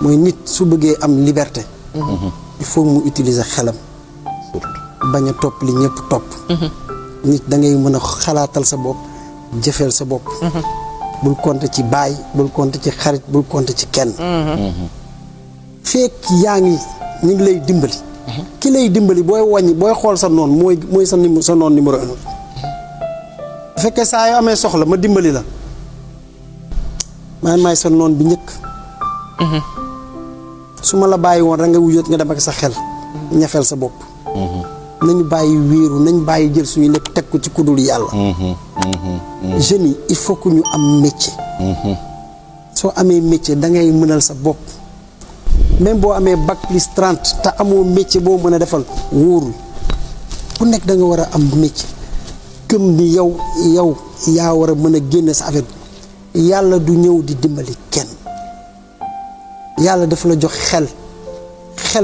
mooy nit su bëggee am liberté. il faut mu utiliser xelam. bañ a topp li ñëpp topp. nit da ngay mën a xalaatal sa bopp jëfeel sa bopp. bul compter ci baay bul compter ci xarit bul compter ci kenn. fekk yaa ngi ñu ngi lay dimbali. ki lay dimbali booy wàññi booy xool sa noon mooy sa noon numéro 1. bu fekkee saa yoo amee soxla ma dimbali la maay sa noon bi njëkk. su ma la bàyyi woon rek nga wujjoot nga dem ak sa xel. ñafeel sa bopp. nañu bàyyi wéeru nañ bàyyi jël suñu lépp teg ko ci kudul yàlla. jeunes yi il faut que ñu am métier. soo amee métier da ngay mënal sa bopp. même boo amee bac plus 30 te amoo métier boo mën a defal wóorul ku nekk da nga war a am métier. gëm ni yow yaa war a mën a génne sa affaire bi yàlla du ñëw di dimbali kenn. yàlla dafa la jox xel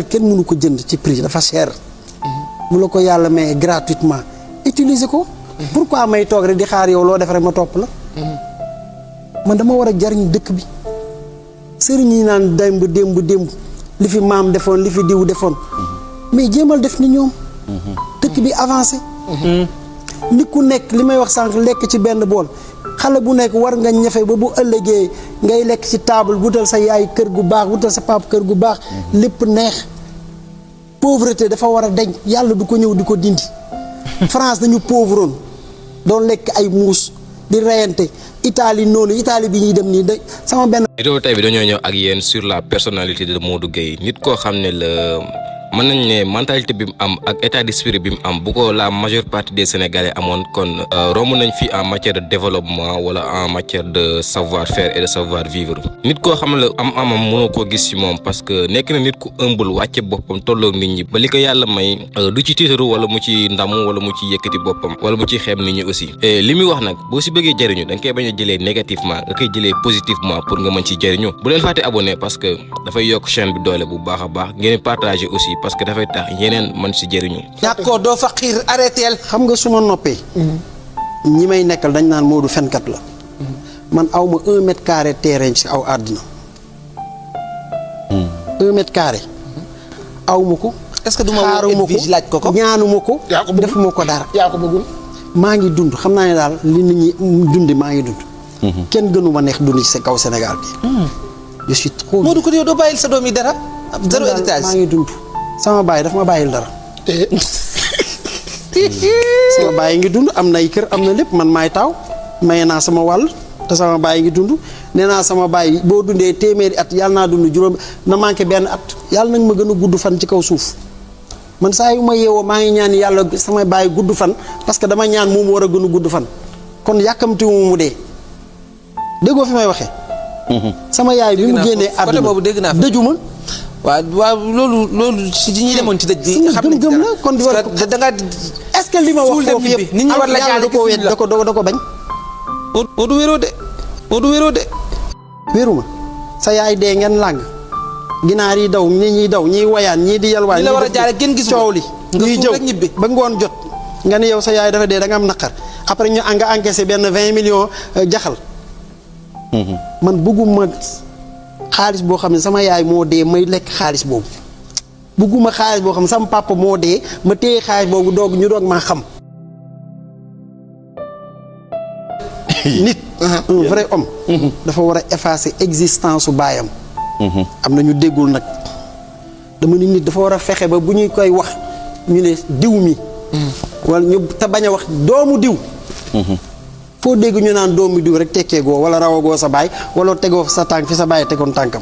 kenn mënu ko jënd ci prix dafa cher. mu la ko yàlla may gratuitement utiliser ko. pourquoi may toog rek di xaar yow loo def rek ma topp la. man dama war a jariñ dëkk bi. sëriñ yi naan démb li fi maam defoon li fi diw defoon. mais jéemal def ni ñoom. dëkk bi avancé. ni ku nekk li may wax sànq lekk ci benn bool. xale bu nekk war nga ñafe ba bu ëllëgee ngay lekk ci table wutal sa yaay kër gu baax wutal sa pap kër gu baax lépp neex. pauvreté dafa war a deñ yàlla du ko ñëw di ko dindi. France dañu pauvroon doon lekk ay muus di reyante Italie noonu Italie bi ñuy dem nii de sama benn. vidéo tey bi dañoo ñëw ak yéen sur la personnalité de Modou Gueye nit koo xam ne la mën nañ ne mentalité bi mu am ak état d'esprit bi mu am bu ko la majeure partie des Sénégalais amoon kon romb nañ fi en matière de développement wala en matière de savoir-faire et de savoir-vivre nit koo xam ne la amam mënoo koo gis ci moom parce que nekk na nit ku ëmbul wàcce boppam tolloog nit ñi ba li ko yàlla may du ci tiitaru wala mu ci ndamu wala mu ci yëkkati boppam wala mu ci xeeb nit ñi aussi et li muy wax nag boo ci bëggee jëriñu da nga koy bañ a jëlee négativement nga koy jëlee positivement pour nga mën ci jëriñu bu leen fàtte abonné parce que dafay yokk chaîne bi doole bu baax a baax ngeen partager aussi parce que dafay tax yeneen man si jëriñu. d'accord doo fa xiir arrêteel. xam nga su ma noppee. ñi may nekkal dañ naan Modou fenkat la. man aw ma 1 mètre carré terrain ci aw àddina. 1 mètre carré. aw ma ko. est-ce que du ma woo Edwige laaj ko ko ñaanuma ko. defuma ko dara. yaa ko bëggul. maa ngi dund xam naa ne daal li nit ñi dundi maa ngi dund. kenn gënu ma neex dund ci kaw Sénégal bi. je suis trop. Modou ko yow doo bàyyil sa doom yi dara. zéro héritage maa ngi dund. sama baay dafa ma bàyyil dara. sama baay ngi dund am nay kër am na lépp man maay taaw maye naa sama wàll te sama baay ngi dund nee naa sama baay boo dundee téeméeri at yàlla naa dund juróom na manqué benn at yàlla nag ma gën a gudd fan ci kaw suuf man saa yu ma yeewoo maa ngi ñaan yàlla sama baay gudd fan parce que dama ñaan moom war a gën a gudd fan kon yàkkamti mu dee déggoo fi may waxee. sama yaay bi mu génnee àdduna dëju ma. waaw loolu si ñi demoon ci dëj bi. xam nañ gëm la kon di war da nga est-ce que li ma wax foofu yëpp nit ñi war la yàlla da ko bañ. Modou wéroo de. wéru ma sa yaay dee ngeen làng ginaar yi daw nit ñi daw ñiy wayaan ñii di yalwaan. ñi la war a jaare gën gis coow li ñuy jëw ba ngoon jot nga ne yow sa yaay dafa dee da nga am naqar après ñu nga encaissé benn 20 millions jaxal. man bëgguma xaalis boo xam ne sama yaay moo dee may lekk xaalis boobu bëgguma xaalis boo xam ne sama papa moo dee ma téye xaalis boobu ñu doog maa xam. nit un vrai homme dafa war a effacer existence su baayam. am na ñu déggul nag dama ni nit dafa war a fexe ba bu ñuy koy wax ñu ne diw mi. wala ñu te bañ a wax doomu diw. foo dégg ñu naan doomu diw rek tekkeegoo wala rawagoo sa baay wala tegoo sa tànk fi sa baay tegoon tànkam.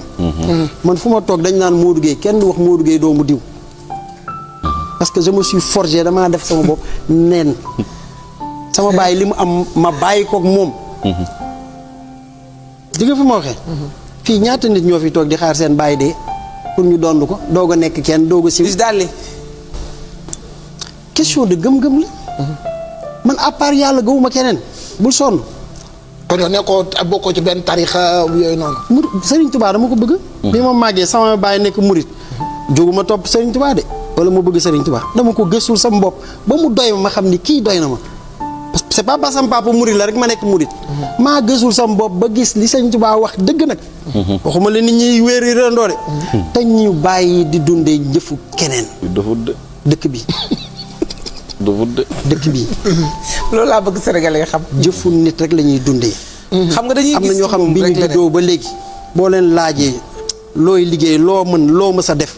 man fu ma toog dañ naan Modou Gueye kenn du wax Modou Gueye doomu diw. parce que je me suis forgé damaa def sama bopp neen. sama baay li mu am ma bàyyi koog moom. di nga fi ma waxee. fii ñaata nit ñoo fi toog di xaar seen baay dee pour ñu dond ko doog a nekk kenn doog a siw. question de gëm-gëm la. man à part yàlla gëwuma keneen bul sonn. kon yow nekkoo bokkoo ci benn tarixa yooyu noonu. Serigne Touba dama ko bëgg. bi ma màggee sama baay nekk murit jóguma topp Serigne Touba de wala ma bëgg Serigne Touba dama ko gëstul sama bopp ba mu doy ma xam ni kii doy na ma parce que c'est pas parce que sama papa murit la rek ma nekk murit. maa gësul sama bopp ba gis li Sëñ Tuubaa wax dëgg nag. waxuma la nit ñi wéeri rendoore. te ñu bàyyi di dundee jëfu keneen. dëkk bi. dëkk bi. loolu laa bëgg Sénégalais yi xam. jëfu nit rek la ñuy dundee. xam nga dañuy am na gis ñoo xam bi ñu juddoo ba léegi. boo leen laajee looy liggéey loo mën loo mës a def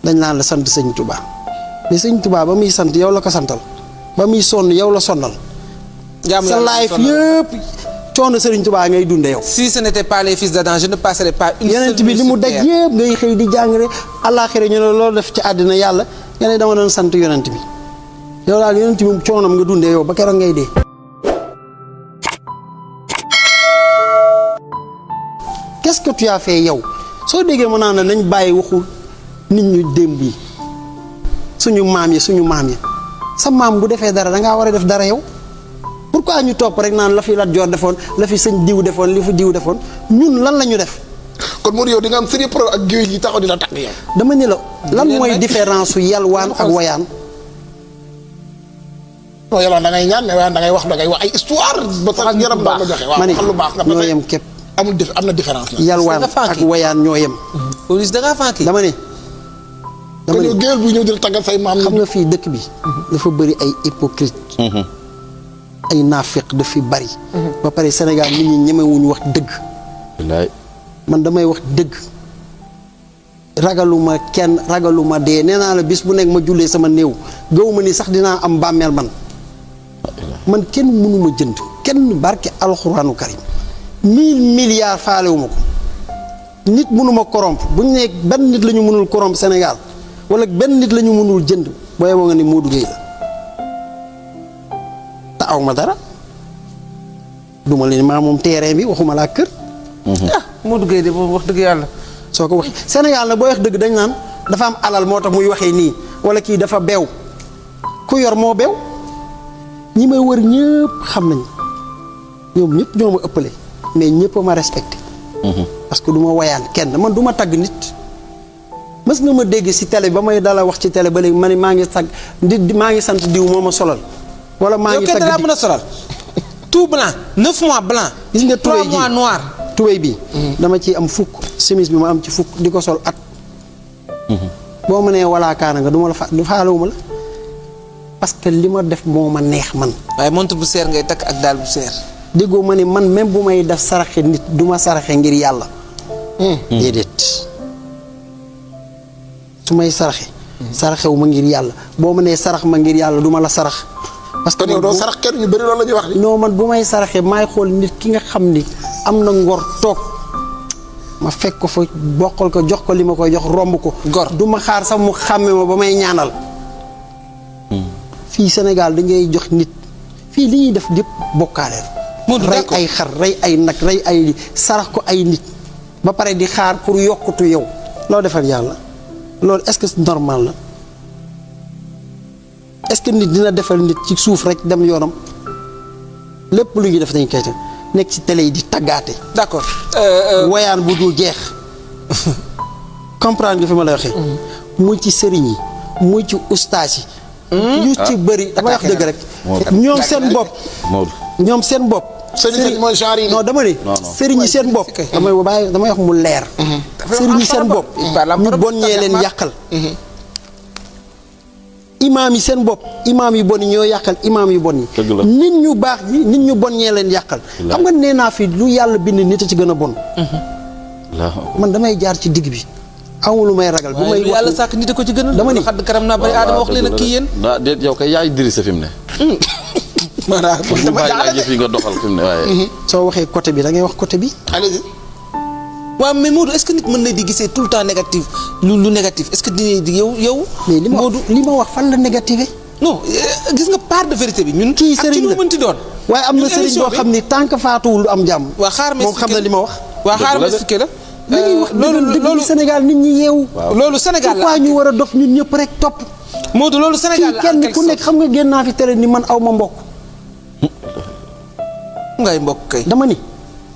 dañ naan la sant Sëñ Tuubaa mais Sëñ Tuubaa ba muy sant yow la ko santal ba muy sonn yow la sonnal. sa life yëpp coono Sëriñ Tuubaa ngay dundee yow. si ce n'était pas les fils d'Adam je ne passerais pas une seule yeneen bi li mu daj yëpp ngay xëy di jàngale àllaaxira ñu ne loolu def ci àddina yàlla nga ne dama doon sant yonent bi yow daal yonent bi coonam nga dundee yow ba keroog ngay dee. qu'est-ce que tu as fait yow soo déggee ma naan nañ bàyyi waxul nit ñu démb yi suñu maam yi sa maam bu defee dara da ngaa war a def dara yow. pourquoi ñu topp rek naan la fi Lat Joor defoon la fi sëñ diw defoon li fi diw defoon ñun lan la ñu def. kon Modou yow di nga am sérieux problème ak géej gi taxaw di la tàgg yow. dama ne la lan mooy différence su yalwaan ak wayaan. non yalwaan da ngay ñaan mais wayaan da ngay wax ay histoire. ba sax yaram baax nga joxe waaw wax lu baax nga ñoo yem képp. am na différence la. yalwaan ak wayaan ñoo yem. police da ngaa fànki. dama ne. kon yow géwél bu ñëw di la tàggal say maam. xam nga fii dëkk bi. dafa bëri ay hypocrite. ay naafiq daf fi bari. ba pare Sénégal nit ñi ñemewuñu wax dëgg. wallaay. man damay wax dëgg. ragaluma kenn ragaluma dee nee naa la bis bu nekk ma jullee sama néew gaw ma ni sax dinaa am bàmmeel man kenn mënuma jënd kenn barke alxuraanu karim 1000 milliards faalewuma ko nit mënuma corrompre bu ñu nee benn nit la ñu mënul corrompre Sénégal wala benn nit la ñu mënul jënd booy boo nga ni Modou Gueye la te aw ma dara duma leen maa moom terrain bi waxuma laa kër. Modou Gueye de boobu wax dëgg yàlla. soo ko waxee Sénégal nag booy wax dëgg dañ naan dafa am alal moo tax muy waxee nii wala kii dafa beew ku yor moo beew ñi may wër ñëpp xam nañ ñoom ñëpp ñoo ma ëppale mais ñëpp ma respecté. parce que du ma wayaan kenn man du ma tagg nit. mës nga ma dégg si télé ba may dala wax ci télé ba léegi ma ne maa ngi sag maa ngi sant diw moo ma solal. wala maa ngi tagg yow kenn daa mën a solal. tout blanc 9 mois blanc. gis nga 3 mois noir. tubéy bi dama ci am fukk chemise bi ma am ci fukk di ko sol at. boo ma nee walaa kaana nga du ma la du faalewuma la parce que li ma def moo ma neex man. waaye montre bu seer ngay takk ak daal bu seer. déggoo ma ne man même bu may def saraxe nit du ma saraxe ngir yàlla. déedéet su may saraxe. saraxewu ma ngir yàlla boo ma nee sarax ma ngir yàlla du ma la sarax. parce que yow doo sarax kenn ñu bëri loolu la ñuy wax. non man bu may saraxe maay xool nit ki nga xam ni am na ngor toog ma fekk ko fa bokkal ko jox ko li ma koy jox romb ko. gor du ma xaar sax mu xàmme ma ba may ñaanal. fii Sénégal dañuy jox nit fii li ñuy def lépp bokkaaleel. rey ay xar rey ay nag rey ay sarax ko ay nit ba pare di xaar pour yokkutu yow loo defal yàlla loolu est-ce que normal la est-ce que nit dina defal nit ci suuf rek dem yoonam lépp lu ñuy def dañ koy nekk ci télé yi di taggaate. d'accord. wayaan bu dul jeex comprendre nga fi ma lay waxee. muy ci sëriñ yi muy ci ustaas yi. ñu ci bëri dama wax dëgg rek. ñoom seen bopp. ñoom seen bopp. sëriñ mooy genre yi. non dama ne. sëriñ yi seen bopp. damay wax mu leer. sëriñ yi seen bopp. ñu bon ñee leen yàqal. imaam yi seen bopp imaam yu bon yi ñoo yàqal imaam yu bon yi. nit ñu baax ñi nit ñu bon ñee leen yàqal. xam nga nee naa fi lu yàlla bind nit a ci gën a bon. man damay jaar ci digg bi. amul lu may ragal bu may wax yàlla sàkk nit a ko ci gën a. dama ni xadd karam naa bari aadama wax leen ak kii yéen. déet yow kay yaay diri sa fi mu ne. maanaam dama jaaxle fi nga doxal fi mu ne waaye. soo waxee côté bi da ngay wax côté bi. allez-y. waaw mais Modou est-ce que nit mën na di gisee tout le temps négatif lu négatif est-ce que dina yow. mais li ma wax fan la négative. non gis nga part de vérité bi ñun. kii sëriñ la ak ci lu mënti doon. waaye am na sëriñ boo xam ni tant que faatuwul du am jàmm. waa xaar ma moom xam na li ma wax. waa xaar ma expliqué la. nañuy wax loolu Sénégal nit ñi yeewu. loolu Sénégal la pourquoi ñu war a dof ñun ñëpp rek topp. Modou loolu Sénégal la kenn ku nekk xam nga génn naa fi télé ni man aw ma mbokk. ngay mbokk kay. dama ni.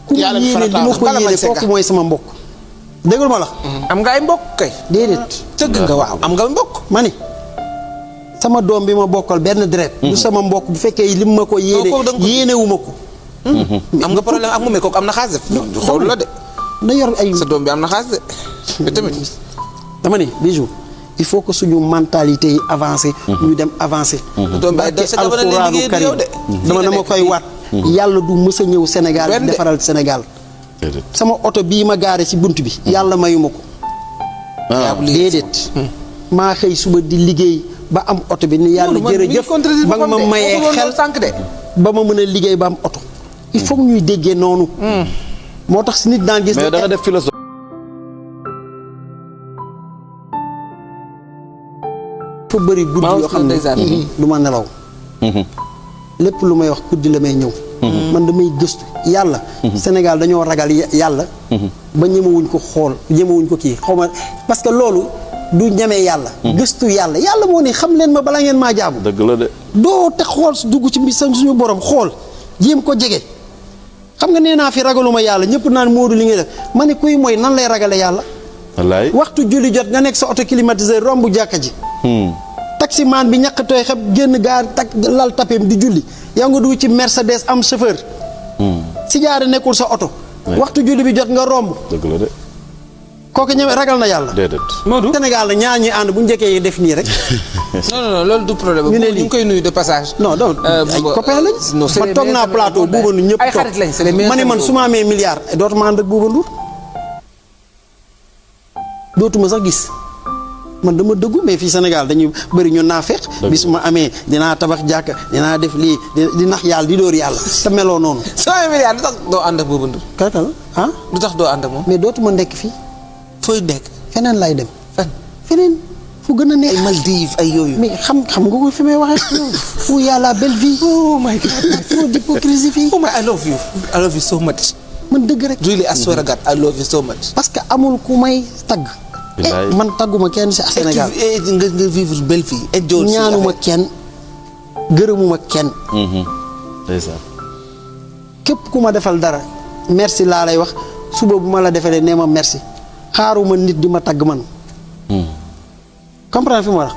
ku ma yéene li ma ko yéene kooku mooy sama mbokk. déggul ma la. am nga ay mbokk kay. déedéet. tëgg nga waaw am nga mbokk. ma ni sama doom bi ma bokkal benn deret du sama mbokk bu fekkee lim ma ko yéenewuma ko am nga problème ak moom mais kooku am na xaalis de xool la de na yor ay sa doom bi am na xaalis de mais tamit dama ne Bijou il faut que suñu mentalité yi avancé ñu dem avancé barke alxuraanu karim dama koy waat yàlla du mës a ñëw Sénégal defaral Sénégal sama oto bii ma gaare ci bunt bi yàlla mayuma ko déedéet maa xëy suba di liggéey ba am oto bi ni yàlla jërëjëf ba nga ma mayee xel ba ma mën a liggéey ba am oto il faut que ñuy déggee noonu moo tax si nit daan gis mais da nga def philosophie fa bëri guddi yoo xam ne du ma nelaw lépp lu may wax guddi la may ñëw man damay gëstu yàlla Sénégal dañoo ragal yàlla ba ñemewuñ ko xool ñemewuñ ko kii xaw ma parce que loolu du ñemee yàlla gëstu yàlla yàlla moo ne xam leen ma bala ngeen maa jaamu dëgg la de doo te xool dugg ci mbir suñu borom xool jéem ko jege xam nga nee naa fi ragaluma yàlla ñëpp naan Modou li ngay def ma ne kuy mooy nan lay ragale yàlla wallaay waxtu julli jot nga nekk sa auto climatiseur romb jàkka ji taximaan bi ñàkk tooy xeb génn gaar lal tapem di julli yow nga dugg ci Mercedes am chauffeur si jaare nekkul sa oto waxtu julli bi jot nga romb dëgg la de kooku ñëwee ragal na yàlla déedéet Modou Sénégal la ñaar ñi ànd bu njëkkee def nii rek non loolu du problème ñu ngi koy nuyu de passage non donc ay copains lañ man toog naa plateau Bouba Ndour ñëpp ay xarit lañ c'est les meilleurs ma ne man su ma amee milliard dootuma ànd ak Bouba Ndour dootuma sax gis man dama dëggu mais fii Sénégal dañuy bëri ñu naa feex bi su ma amee dinaa tabax jàkka dinaa def lii di nax yàlla di dóor yàlla te meloo noonu soo amee milliard lu tax doo ànd ak Bouba Ndour kaka la ah lu tax doo ànd ak moom mais dootuma nekk fii fooy nekk feneen lay dem fan feneen fu gën a neex ay Maldives ay yooyu mais xam nga ko fi may waxee fu yàlla belle vie oh my God trop d'hypocrisie fii oh my I love you so much man dëgg rek really I swear to God I love you so much parce que amul ku may tagg man tagguma kenn si Sénégal nga vivre belle vie enjoy ñaanuma kenn gërëmuma kenn ndeysaan képp ku ma defal dara merci laa lay wax suba bu ma la defalee nee ma merci xaaruma nit di ma tagg man comprendre fi ma wax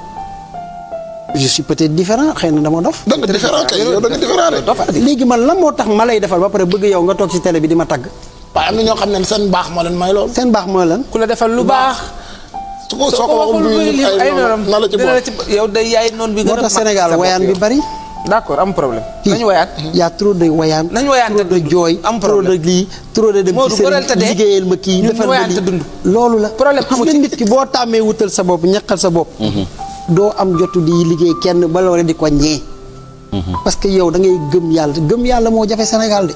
je suis peut-être différent xëy na dama dof da nga différent kay yow da nga différent rek léegi man lan moo tax ma lay defal ba pare bëgg yow nga toog ci télé bi di ma tagg waaye am na ñoo xam ne seen baax moo leen may loolu seen baax mooy lan ku la defal lu baax soo ko waxul ay noonam na la ci yow day yaay noon bi moo tax Sénégal wayaan bi bari d'accord am problème nañu wayaat y a trop de wayaan nañu wayaat trop de jooy am trop de problème lii trop de dem ci seen liggéeyal ma kii defal ma lii loolu la problème amu ci nit ki boo tàmmee wutal sa bopp ñaqal sa bopp doo am jotu di liggéey kenn ba loole di ko ñee parce que yow da ngay gëm yàlla moo jafe Sénégal de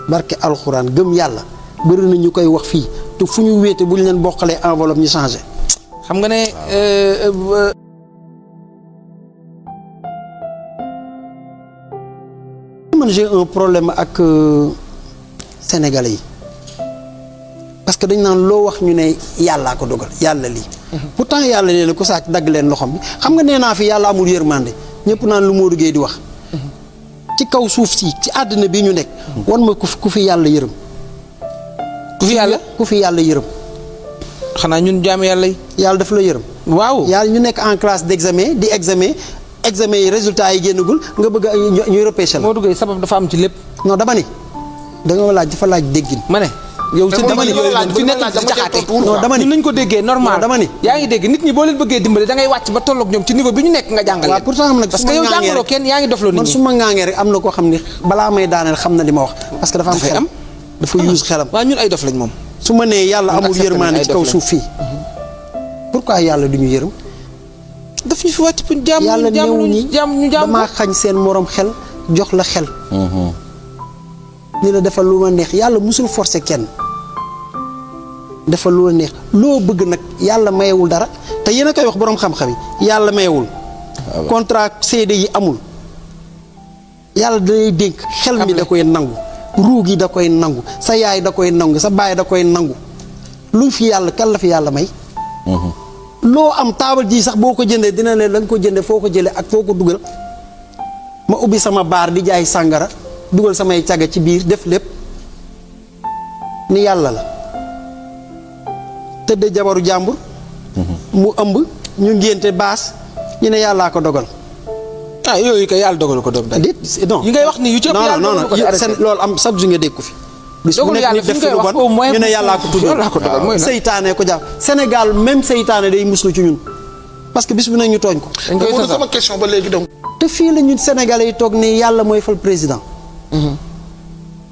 barke alxuraan gëm yàlla bëri na ñu koy wax fii te fu ñu wéete bu ñu leen bokkalee enveloppe ñu changé xam nga ne man j'ai un problème ak sénégalais yi parce que dañ naan loo wax ñu ne yàllaa ko dogal yàlla lii pourtant yàlla nee na ku sàcc dagg leen loxom bi xam nga nee naa fi yàlla amul yërmande ñëpp naan lu Modou Gueye di wax ci kaw suuf si ci àddina bi ñu nekk wan ma ku fi yàlla yërëm ku fi yàlla yërëm xanaa ñun jaamu yàlla yi yàlla daf la yërëm waaw yàlla ñu nekk en classe d'examen di examen yi résultats yi génnagul nga bëgg ñuy repêché la Modou Gueye sabab dafa am ci lépp non dama ni da nga laaj dafa laaj déggin ma ne yow ci dama ni fi nekk ci jaxaate non dama ni nañ ko déggee normal dama ni yaa ngi dégg nit ñi boo leen bëggee dimbale da ngay wàcc ba tolloog ñoom ci niveau bi ñu nekk nga jàngal waaw pourtant am nag parce que yow jàngaloo kenn yaa ngi dofloo nit man ñi su ma ŋaangee rek am na koo xam ni balaa may daaneel xam na li ma wax parce que dafa am xelam dafa use xelam waaw ñun ay dof lañ moom su ma nee yàlla amul yërmaande ci kaw suuf fii pourquoi yàlla du ñu yërëm daf ñu fi wàcc pour jàmm yàlla néew ñi ñu jàmm damaa xañ seen morom xel jox la xel ni la defal lu ma neex yàlla musul forcer kenn defal lu la neex loo bëgg nag yàlla mayewul dara te yéen a koy wax boroom xam-xam yi yàlla mayewul contrat CD yi amul yàlla dalay dénk xel mi da koy nangu ruug yi da koy nangu sa yaay da koy nangu sa baay da koy nangu luñ fi yàlla kan la fi yàlla may loo am taabal ji sax boo ko jëndee dina ne la nga ko jëndee foo ko jëlee ak foo ko dugal ma ubbi sama baar di jaay sàngara dugal samay caga ci biir def lépp ni yàlla la tëdd jabaru jàmbur mu ëmb ñu ngénte baas ñu ne yàllaa ko dogal. ah yooyu kay yàlla dogal ko doom daal. déet non yi ngay wax ni yu ci ëpp yàlla dogal ko arrêté. loolu am chaque jour nga dégg ko fi. bis bu dogal nekk yàlla nit def fi fi ñu lu koy wax bon au moins ñu ne yàllaa ko tudd. yàllaa ko dogal mooy lan. seytaane ko jàpp Sénégal même seytaane day muslu ci ñun parce que bis bu ne ñu tooñ ko. dañ koy Modou sosal. sama question ba léegi donc. te fii la ñun Sénégalais yi toog ni yàlla mooy fal président.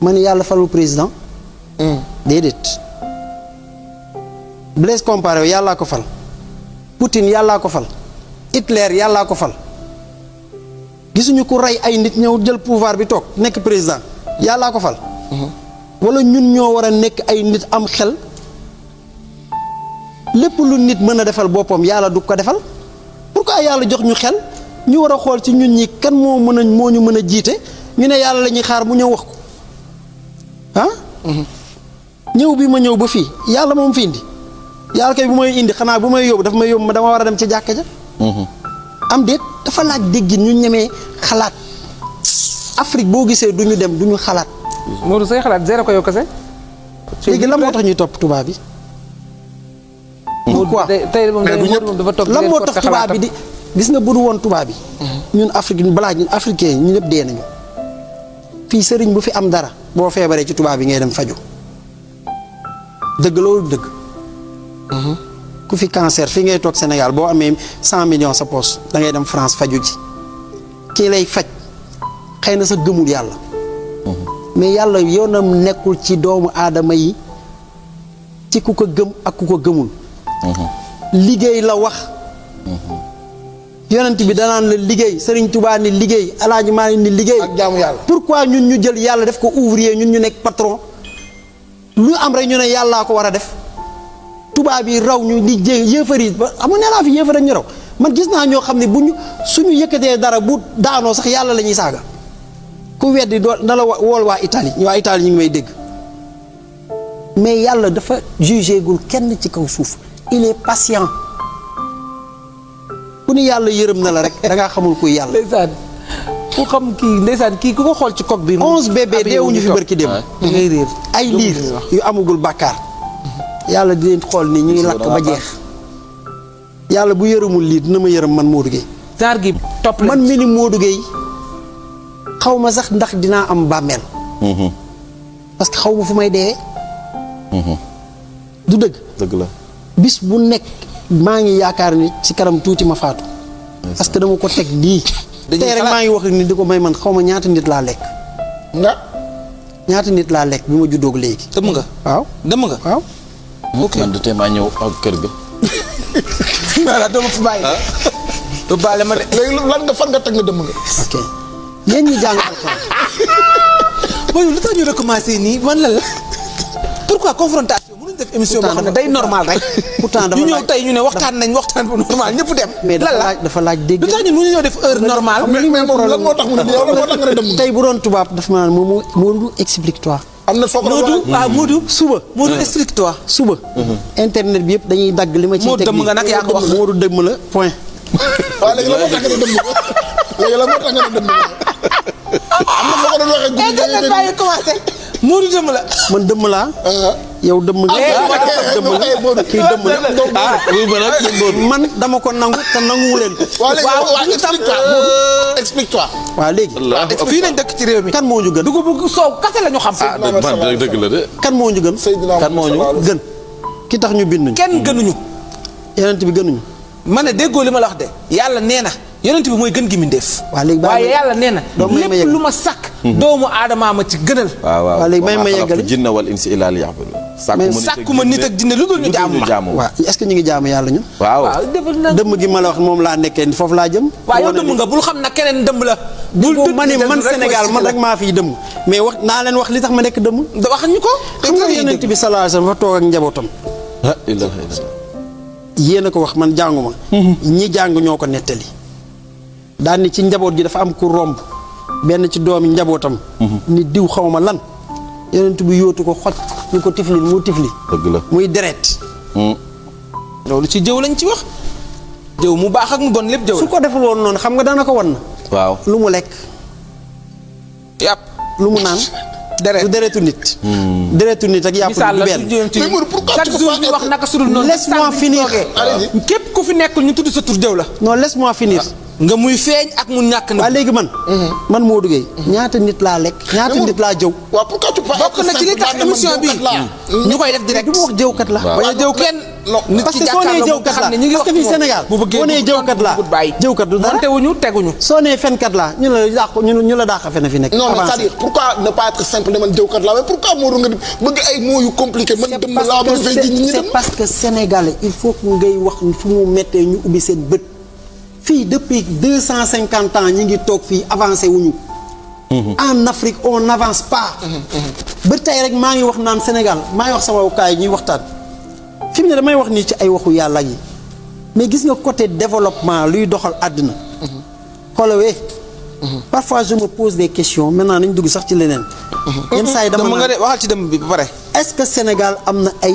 ma ni yàlla falul président. déedéet. Blaise Compaoré yàllaa ko fal. Poutine yàllaa ko fal. Hitler yàllaa ko fal. gisuñu ku rey ay nit ñëw jël pouvoir bi toog nekk président yàllaa ko fal. wala ñun ñoo war a nekk ay nit am xel. lépp lu nit mën a defal boppam yàlla du ko defal. pourquoi yàlla jox ñu xel ñu war a xool ci ñun ñi kan moo ñu mën a jiite ñu ne yàlla la ñuy xaar mu ñëw wax ko ah. ñëw bi ma ñëw ba fii yàlla moom fi indi yàlla kay bu may indi xanaa bu may yóbbu daf may yóbbu ma dama war a dem ci jàkka ja. am déet dafa laaj déggin ñu ñemee xalaat Afrique boo gisee du ñu dem du ñu xalaat. Modou say xalaat zéro ko yow kese. léegi lan moo tax ñuy topp tubaab bi. pourquoi tey moom dafa toog lan moo tax tubaab bi di gis nga bu du woon tubaab bi. ñun Afrique balaa ñun africain ñu ñëpp dee nañu. fii sëriñ bu fi am dara boo feebaree ci tubaab bi ngay dem faju dëgg loolu dëgg. ku fi cancer fii ngay toog Sénégal boo amee 100 millions sa poche da ngay dem France faju ji kii lay faj xëy na sa gëmul yàlla. mais yàlla yoonam nekkul ci doomu aadama yi ci ku ko gëm ak ku ko gëmul. liggéey la wax. yonent bi danaan la liggéey Serigne Touba ni liggéey Alaaji Maalik ni liggéey. ak jaamu yàlla. pourquoi ñun ñu jël yàlla def ko ouvrier ñun ñu nekk patron lu am rek ñu ne yàllaa ko war a def tubaab yi raw ñu di jé yéefar yi ba amoon nee naa fi yéefar ñu raw man gis naa ñoo xam ne bu ñu suñu yëkkatee dara bu daanoo sax yàlla la ñuy saaga ku weddi doo na la wool waa Italie ñu ngi may dégg mais yàlla dafa jugé gul kenn ci kaw suuf il est patient ku ni yàlla yërëm na la rek da ngaa xamul kuy yàlla. ndeysaan ku xam kii ndeysaan kii ku ko xool ci coque bi. 11 bébé deewuñu fi barki dem. da ngay réer ay liir yu amagul bàkkaar yàlla di leen xool ni ñu ngi lakk ba jeex yàlla bu yërëmul lii dina ma yërëm man Modou Gueye. genre gi topp man mi ni Modou Gueye xaw ma sax ndax dinaa am bàmmeel. parce que xaw ma fu may dee. du dëgg. dëgg la. bis bu nekk maa ngi yaakaar ni ci kanam tuuti ma faatu. parce que dama ko teg lii. tey rek maa ngi wax ni di ko may man xaw ma ñaata nit laa lekk. ñaata nit laa lekk bi ma juddoog léegi. dëmm nga. waaw dëmm nga. waaw. ok man de tey maa ñëw ak kër ga. voilà doo ma fi bàyyi. du baale ma de. léegi lan nga fan nga teg nga dëmm nga. ok yéen ñi jàng alxuraan. mooy lu tax ñu recommencé nii man la pourquoi confrontation mënuñ def émission boo xam ne day normal rek. pourtant dafa ñu ñëw tey ñu ne waxtaan nañ waxtaan bu normal ñëpp dem. mais dafa laaj dégg. lu tax ñu mënuñoo def heure normale. mais moom lan moo tax mu ne yow lan moo tax nga ne dëmm nga. tey bu doon tubaab dafa ma naan moom Modou explique-toi. am na foog Modou suba. Modou explique-toi. suba. internet bi yëpp dañuy dagg li ma ciy teg. Modou dëmm nga nag yaa ko wax. Modou dëmm la point. waaw léegi lan moo tax nga ne dëmm nga léegi lan moo tax nga ne dëmm nga. am na foo ko doon waxee guddi internet baa ngi commencé. Modou dëmm la. man dëmm laa. yow dëmm nga. dëmm la kii dëmm la. man dama ko nangu te nanguwu leen ko. waaw explique-toi. waaw léegi. fii lañ dëkk ci réew mi. kan moo ñu gën. dugub bu soow kase la ñu xam. man dëgg la de. kan moo ñu gën. kan moo ñu gën. ki tax ñu bind ñu. kenn gënuñu. yonent bi gënuñu. ma ne déggoo li ma la wax de yàlla nee na yonent bi mooy gën gi mi def. waaw léegi waaye yàlla nee na doomu may ma lépp yegg. lu ma sàkk. doomu aadamaa ma ci gënal. waaw léegi may ma yeggali. jinna wal insi illa liya'budun. sàkkuma nit ak jinne lu dul ñu jaamu ma. waaw est-ce que ñu ngi jaamu yàlla ñun. waaw. defal na dëmm gi ma la wax moom laa nekkee foofu laa jëm. waaw yow dëmm nga bul xam na keneen dëmm la. bul bul ma ne man Sénégal man rek maa fiy dëmm. mais wax naa leen wax li tax ma nekk dëmm. wax ñu ko. xam nga yonent bi sallallahu alayhi wasallam fa toog ak njabootam. la ilaha illallah. yéen a ko wax man jànguma. ñi jàng ñoo ko nettali. daan ni ci njaboot gi dafa am ku romb benn ci doomi njabootam. ni diw xaw ma lan. yonent bi yóotu ko xoj ñu ko tifli mu tifli. dëgg la. muy deret. loolu ci jëw lañ ci wax. jëw mu baax ak mu bon lépp jëw su ko deful woon noonu xam nga dana ko wan na. waaw. lu mu lekk. yàpp lu mu naan. deret du deretu nit. deretu nit ak yàpp misaal du la benn. mais Modou pourquoi chaque tu peux jour pas ñu wax naka sudul noonu. Laisse-moi finir. Allez-y. képp ku fi nekkul ñu tudd sa tur jëw la. non laisse-moi finir. nga muy feeñ ak mu ñàkk na. waaye léegi man. man Modou Gueye ñaata nit laa lekk ñaata nit laa jëw. waaw pourquoi tu peux pas bokk na ci li tax émission bi ñu koy def direct. du ma wax jëwkat la. Waaw. bañ a jëw kenn. nit parce ki que soo nee jàkkaarloo moom jëwkat xam laa ne ñu ngi parce wax que fii Sénégal bu bëggee boo nee jëwkat laa jëwkat du dara. teguñu teguñu. soo nee fenkat laa ñu la dàq ñu la dàq fen fi nekk. non mais avancé. c'est-à-dire pourquoi ne pas être simple ne man jëwkat laa mais pourquoi Modou nga bëgg ay mots yu compliqué man dem laa bëgg fay ji ñi dem c'est parce que Sénégalais il faut que ngay wax fu mu méttee ñu ubbi seen bët fii depuis 250 ans ñi ngi toog fii avancé wuñu en Afrique on n'avance pas ba tey rek maa ngi wax naan Sénégal maa ngi wax sama kaay ñuy waxtaan fi mu ne damay wax nii ci ay waxu yàlla yi mais gis nga côté développement luy doxal àddina xoolawee parfois je me pose des questions maintenant nañ dugg sax ci leneen yenn saa yi dama nga naan de waxal ci dem bi ba pare. est-ce que Sénégal am na ay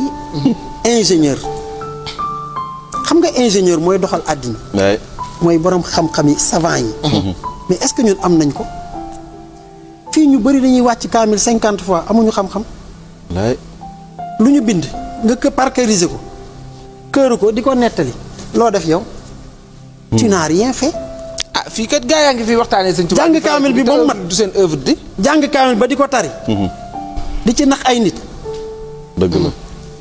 ingénieur xam nga ingénieur mooy doxal àddina waay. mooy borom xam-xam yi savant yi mais est-ce que ñun am nañ ko fii ñu bëri dañuy wàcc kaamil 50 fois amuñu xam-xam waay. lu ñu bind nga ko parceriser ko këru ko di ko nettali loo def yow tu n'as rien fait ah fii kat gaa yaa ngi fi waxtaanee sëñ Tuubaa. jàng kaamil bi ba mu mat du seen œuvre di. jàng kaamil ba di ko tari di ci nax ay nit dëgg la.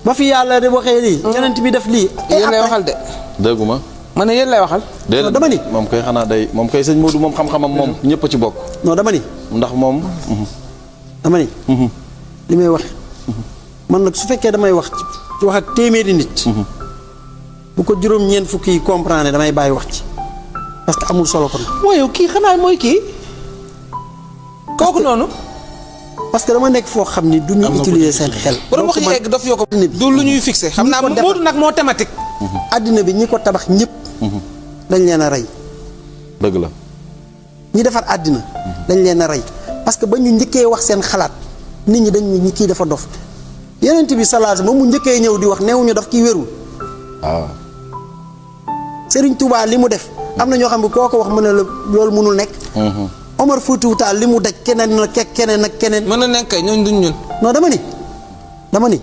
ba fi yàlla de waxee lii yonent bi def lii yéen lay waxal de. dégguma. ma ne yéen lay waxal. déedéet dama ni. moom kay xanaa day moom kay sëñ Modou moom xam-xamam moom ñëpp a ci bokk. non dama ni ndax moom. dama ni li may wax man nag su fekkee damay wax ci wax ak téeméeri nit bu ko juróom-ñeent fukki yi comprendre damay bàyyi wax ci parce que amul solo kon mooy yow kii xanaa mooy kii. kooku noonu. parce que dama nekk foo xam ni du ñu utiliser seen xel borom wax donc yi man egg daf yoo ko. nit du lu ñuy fixé xam naa ko defar. Modou nag moo thématique. àddina bi ñi ko tabax ñëpp dañ leen a rey dëgg la. ñi defar àddina dañ leen a rey parce que ba ñu njëkkee wax seen xalaat nit ñi dañ ñi kii dafa dof Yonent bi sallallahu alayhi wasallam mu njëkkee ñëw di wax neewuñu daf kii wérul waaw. Serigne Touba li mu def am na ñoo xam ne koo ko wax mën na la loolu mënul nekk Omar Foutiyou Tall li mu daj keneen na keneen ak keneen mën na nekk kay ñooñu duñ ñun. non dama ni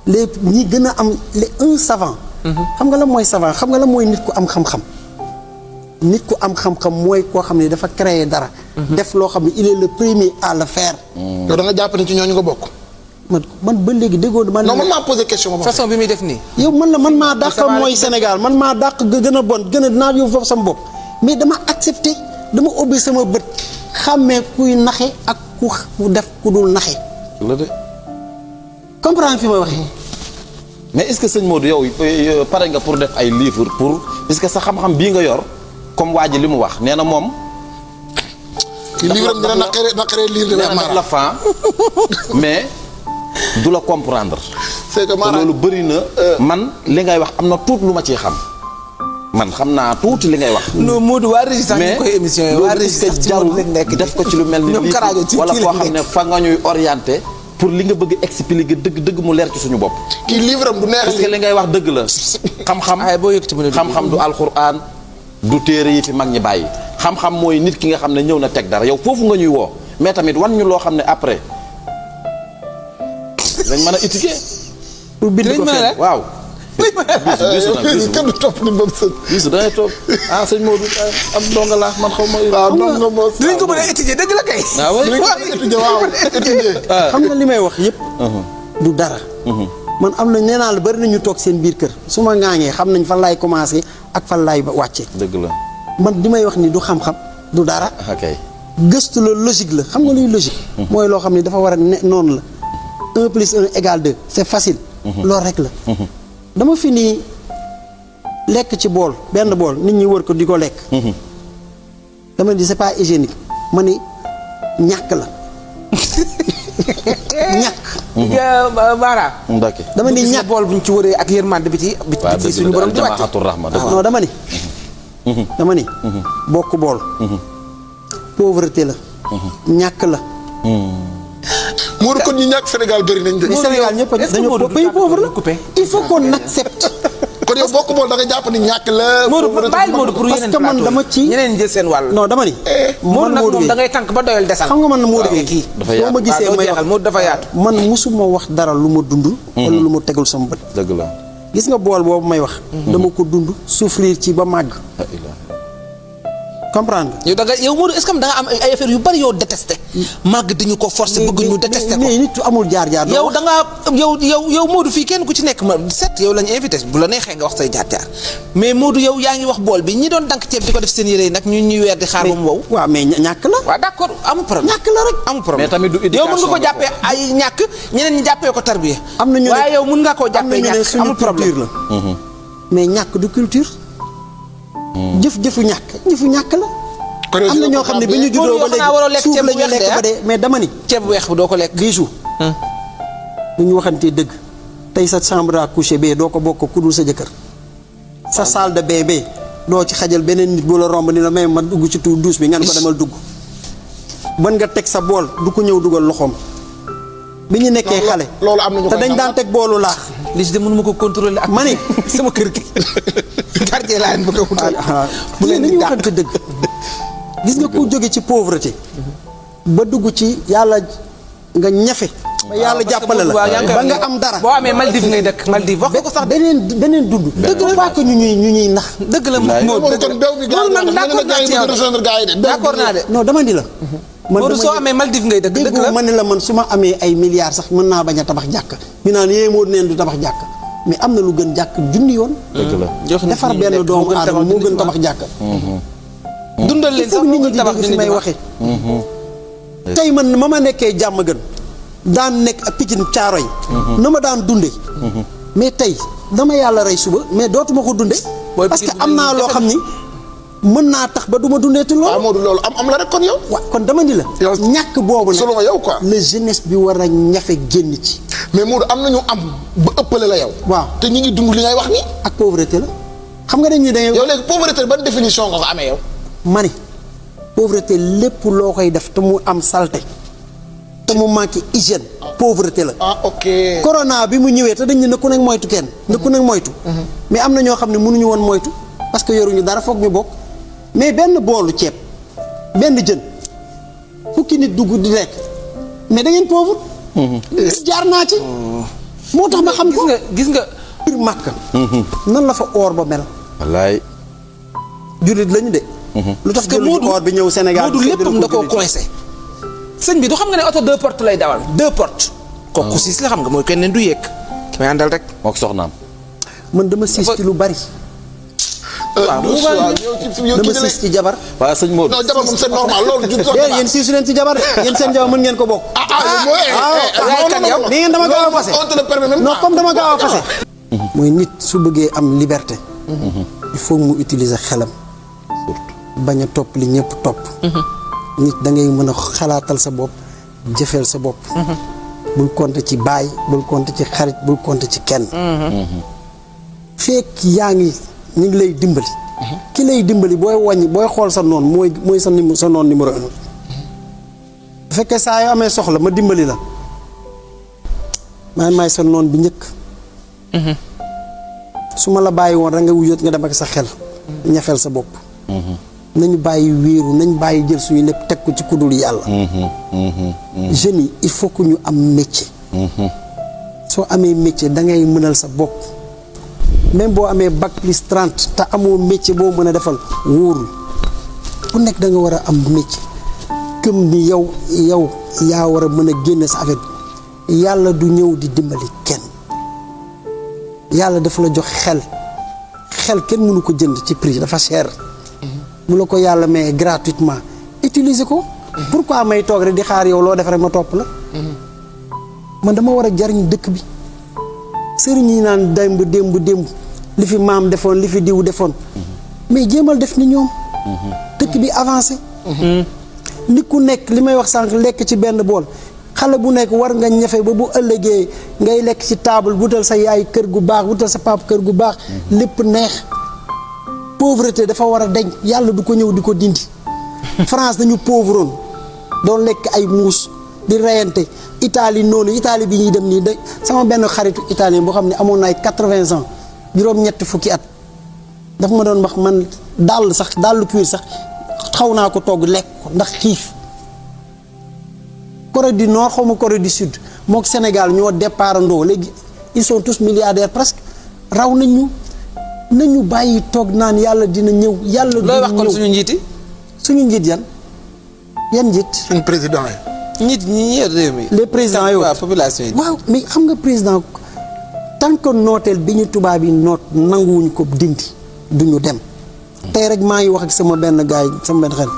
les ñi gën a am les un savant xam nga la mooy savant xam nga la mooy nit ku am xam-xam nit ku am xam-xam mooy koo xam ne dafa créer dara def loo xam ne il est le premier à le faire yow da nga jàpp ne ci ñooñu nga bokk man ba léegi déggoo man non man maa posé question ba façon bi muy def nii. yow man maa dàq mooy Sénégal man maa dàq gën a bon gën a naa yow foofu sama bopp mais dama accepté dama ubbi sama bët xàmmee kuy naxe ak ku def ku dul naxe la de. comprendre fi may waxee mais est-ce que sëñ Modou yow pare nga pour def ay livre pour est-ce que sa xam-xam bii nga yor comme waa ji li mu wax nee na moom. ci livre am dina naqaree lire de nee na daf la fan mais du la comprendre. c'est que te loolu bëri na. man li ngay wax am na tuut lu ma ciy xam. man xam naa tuuti li ngay wax. non Modou waa Régis sax ñu koy émission yi waa loolu Régis est-ce sax que ci jarul Modou lañ nekk def ko ci lu mel ni ñoom lii Karajo ci wala kii foo lañ xam ne nekk. fa nga ñuy orienté pour li nga bëgg expliquer dëgg mu leer ci suñu bopp. kii livre am du neex parce que li ngay wax dëgg la. xam-xam ay boo yëg ci mën a xam-xam du alxuraan du téere yi fi mag ñi bàyyi. xam-xam mooy nit ki nga xam ne ñëw na teg dara yow foofu nga ñuy woo mais tamit wan ñu loo xam ne après dañ mën a étudier. pour bind ko Dinañ mën a fenn waaw. bisu kenn du topp ni boobu sëñ bisu da ngay toog ah sëñ Modou am donga laa man xaw ma. waaw donc nga mos dinañ ko mën a étudier dëgg la kay. ah oui. dinañ ko étudier waaw étudier xam nga li may wax yëpp du dara man am na nee naa la bari nañu toog seen biir kër su ma ŋaaŋee xam nañ fan laay commencé ak fan laay wàcce dëgg la. man li may wax ni du xam-xam du dara ok. gëstu la logique la xam nga luy logique mooy loo xam ne dafa war a ne noonu la 1 plus 1 égale 2 c'est facile loolu rek la dama fi nii lekk ci bool benn bool nit ñi wër ko di ko lekk dama di c'est pas hygiénique ma ni ñàkk la ñàkk Mara. d'accord. dama ni gis nga ñàkk bool buñ ci wëree ak yërmande bi ci bi waaw ci dëgg suñu borom di wàcce. jamaaxatul rahma dëgg non dama ni bokk bool pauvreté la ñàkk la Modou kon ñi ñàkk Sénégal bëri nañ de mais Sénégal ñëpp est-ce que dañoo Modou du pays tàggatoo pauvre la coupé? il faut qu'on accepte kon kon yow bokk bool da nga jàpp ni ñàkk la. Modou bàyyil Modou pour parce yeneen que man plateau dama ci ñeneen jël seen wàll. non dama ni. Modou nag moom Gueye da ngay tànk ba doyal desal. xam nga man Modou Gueye kii soo ma gisee may wax Modou dafa yaatu. man musuma wax dara lu ma dund. wala lu ma tegul sama bët. dëgg la. gis nga bool boobu may wax. dama ko dund souffrir ci ba màgg. comprendre nga. yow da nga yow Modou est-ce que da nga am ay affaires yu bari yoo détesté. màgg dañu ko forcer bëgg ñu détesté ko. mais nit amul jaar-jaar. yow da ngaa yow Modou fii kenn ku ci nekk ma set yow lañu invité bu la neexee nga wax say jaar-jaar mais Modou yow yaa ngi wax bool bi ñi doon dank ceeb di ko def seen yére yi nag ñun ñuy weer di xaar ba mu wow. waaw mais ñàkk la. waaw d'accord amul problème. ñàkk la rek. amul problème mais tamit du yow mën nga ko éducation jàppee ay ñàkk ñeneen ñi jàppee ko tarbiya. am na ñu ne waaye yow mën nga koo jàppee ñàkk amul problème la. mais ñàkk du culture. jëfu ñàkk la. am na ñoo xam ne bi ñu juddoo ba léegi suuf la ñu lekk ba dee mais dama ni. ceeb bu weex bi doo ko lekk. Bijou. bu ñu waxantee dëgg tey sa chambre à coucher bee doo ko bokk ku dul sa jëkkër. sa salle de bain bee doo ci xajal beneen nit bu la romb ni la may ma dugg ci tuur douche bi nga ne ko demal dugg. ban nga teg sa bool du ko ñëw dugal loxoom. bi ñu nekkee xale. loolu am na ñu te dañ daan teg boolu laax. li ci de mënuma ko contrôler ak. ma ni sama kër gi. quartier laa leen bëgg a wutal. bu leen di waxante dëgg. gis nga ku jóge ci pauvreté ba dugg ci yàlla nga ñafe ba yàlla jàppale la ba nga am dara boo amee Maldives ngay dëkk Maldives wax ko sax beneen dund dëgg la pas que ñu ñuy nax dëgg la Modou d'accord naa de non dama ni la Modou soo amee Maldives ngay dëkk dëgg la ma ne la man su ma amee ay milliards sax mën naa bañ a tabax jàkk ñu naan yee Modou neen du tabax jàkk mais am na lu gën jàkk junni yoon dëgg la defar benn doomu aadama moo gën tabax jàkk dundal leen sax nit ñi di dégg fi may waxee tey man ma nekkee jàmm gën daan nekk ak Pikine caaro yi na ma daan dunde mais tey dama yàlla rey suba mais dootuma ko dunde parce que am naa loo xam ni mën naa tax ba du ma dundeeti loolu waaw Modou loolu am la rek kon yow waaw kon dama ni la ñàkk boobu nag selon yow quoi la jeunesse bi war a ñafe génn ci mais Modou am nañu am ba ëppale la yow waaw te ñu ngi dund li ngay wax nii ak pauvreté la xam nga dañuy dañuy yow léegi pauvreté ban définition nga ko amee yow ma ni pauvreté lépp loo koy def te mu am saleté te mu manqué hygiène pauvreté la. ah ok. corona bi mu ñëwee te dañ ne ku nekk moytu kenn. ne ku nekk moytu. mais am na ñoo xam ne mënuñu woon moytu parce que yoruñu dara foog ñu bokk mais benn boolu ceeb benn jën fukki nit dugg di lekk mais da ngeen pauvre. jaar naa ci. moo tax ma xam ko gis nga. biir Màkka. nan la fa or ba mel. wallaay. jullit lañu de. lu tax jëluñu or bi ñëw Sénégal Modou léppam da koo coincé. sëñ bi du xam nga ne oto 2 portes lay dawal 2 portes. kooku siis la xam nga mooy kenn du yéeg. may àndal rek. mook soxnaam. man dama siis ci lu bari. waaw dama siis ci jabar. waaw sëñ Modou. non jabar moom c'est normal loolu ju yéen siisu leen ci jabar yéen seen jabar mën ngeen ko bokk. ni ngeen dama gaaw a fase non comme dama gaaw a fase mooy nit su bëggee am liberté. il faut mu utiliser xelam. bañ a topp li ñëpp topp. nit da ngay mën a xalaatal sa bopp jëfeel sa bopp. bul compter ci baay bul compter ci xarit bul compter ci kenn. fekk yaa ngi ñu ngi lay dimbali. ki lay dimbali booy wàññi booy xool sa noon mooy sa noon numéro 1. bu fekkee saa yoo amee soxla ma dimbali la maay sa noon bi njëkk. su ma la bàyyi woon rek nga wuyot nga dem ak sa xel. ñafeel sa bopp. nañu bàyyi wéeru nañ bàyyi jël suñu lépp teg ko ci kudul yàlla. jeunes yi il faut que ñu am métier. soo amee métier da ngay mënal sa bopp. même boo amee bac plus 30 te amoo métier boo mën a defal wóorul ku nekk da nga war a am métier. këm ni yow yaa war a mën a génne sa affaire bi yàlla du ñëw di dimbali kenn. yàlla dafa la jox xel kenn mënu ko jënd ci prix dafa cher. mu la ko yàlla may gratuitement utiliser ko. pourquoi may toog rek di xaar yow loo def rek ma topp la. man dama war a jariñ dëkk bi. sëriñ yi naan démb li fi maam defoon li fi diw defoon. mais jéemal def ni ñoom. dëkk bi avancé. ni ku nekk li may wax sànq lekk ci benn bool xale bu nekk war nga ñafe ba bu ëllëgee ngay lekk ci table wutal sa yaay kër gu baax wutal sa pap kër gu baax lépp neex. pauvreté dafa war a deñ yàlla du ko ñëw di ko dindi. France dañu pauvroon doon lekk ay muus di reyante Italie noonu Italie bi ñuy dem nii de sama benn xaritu italien boo xam ne amoon na ay 80 ans juróom-ñetti fukki at dafa ma doon wax man dàll cuir sax xaw naa ko togg lekk ko ndax xiif. Corée du Nord xaw ma Corée du Sud mook Sénégal ñoo départandoo léegi ils sont tous milliardaires presque raw nañu bàyyi toog naan yàlla dina ñëw. yàlla dina ñëw looy wax kon suñu njiiti. suñu njiit yan njiit. suñu président yi. njiit ñi yor réew mi. les présidents yow waaw population yi. waaw mais xam nga président tant que nooteel bi ñu tubaab yi noot nanguwuñ ko dindi duñu dem. tey rek maa ngi wax ak sama benn gars yi sama benn xel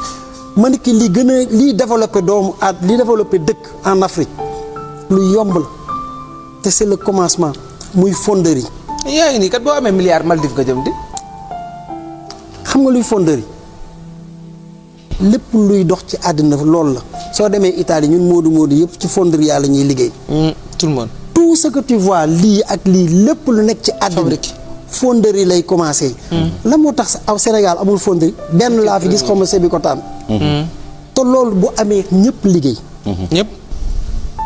ma ne ki li gën a liy développé li développé dëkk en Afrique lu yomb la te c'est le commencement muy fonderie. yaa ngi nii kat boo amee milliard Maldives nga jëm di. xam nga luy fonderie lépp luy dox ci àddina loolu la soo demee Italie ñun moodu yëpp ci fonderie yàlla ñuy liggéey. tout le monde. tout ce que tu vois lii ak lii lépp lu nekk ci àddina fonderie lay commencé. la moo tax aw Sénégal amul fonderie benn laa fi gis xaw ma Sébikotane. te loolu bu amee ñëpp liggéey. ñëpp.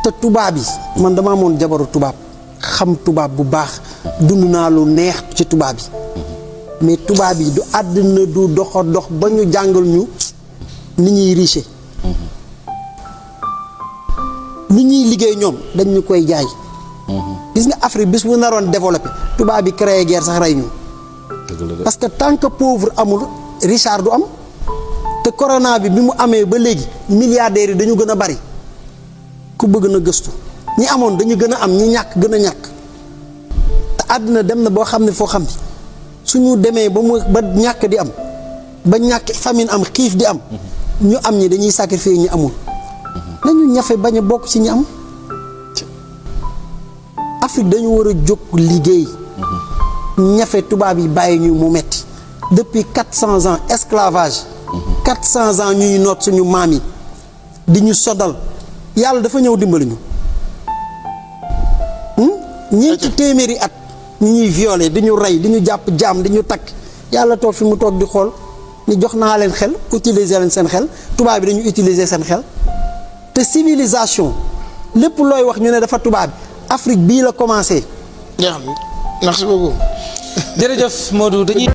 te tubaab yi man dama amoon jabaru tubaab xam tubaab bu baax dund naa lu neex ci tubaab yi mais tubaab yi du àddina du doxa dox ba ñu jàngal ñu ni ñuy riche. ni ñuy liggéey ñoom dañ ñu koy jaay. gis nga Afrique bis bu naroon développé tubaab bi créé guerre sax rey ñu. parce que tant que pauvre amul richard du am. te corona bi mu amee ba léegi milliardaires yi dañu gën a bari ku bëgg na gëstu ñi amoon dañu gën a am ñi ñàkk gën a ñàkk te àddina dem na boo xam ne foo xam ne suñu demee ba ñàkk di am ba ñàkk famine am xiif di am ñu am ñi dañuy sacrifier ñi amul nañu ñafe bañ a bokk ci ñi am. Afrique dañu war a jóg liggéey ñafe tubaab yi bàyyi ñu mu metti depuis 400 ans esclavage 400 ans ñuy noot suñu maam yi di ñu sodal yàlla dafa ñëw dimbali ñu ñeenti téeméeri at ñu ñuy violer di ñu rey di ñu jàpp jaam di ñu takk yàlla toog fi mu toog di xool ni jox naa leen xel utiliser leen seen xel tubaab bi dañu utiliser seen xel te civilisation lépp looy wax ñu ne dafa tubaab bi Afrique bii la commencé. merci beaucoup. jërëjëf Modou dañuy.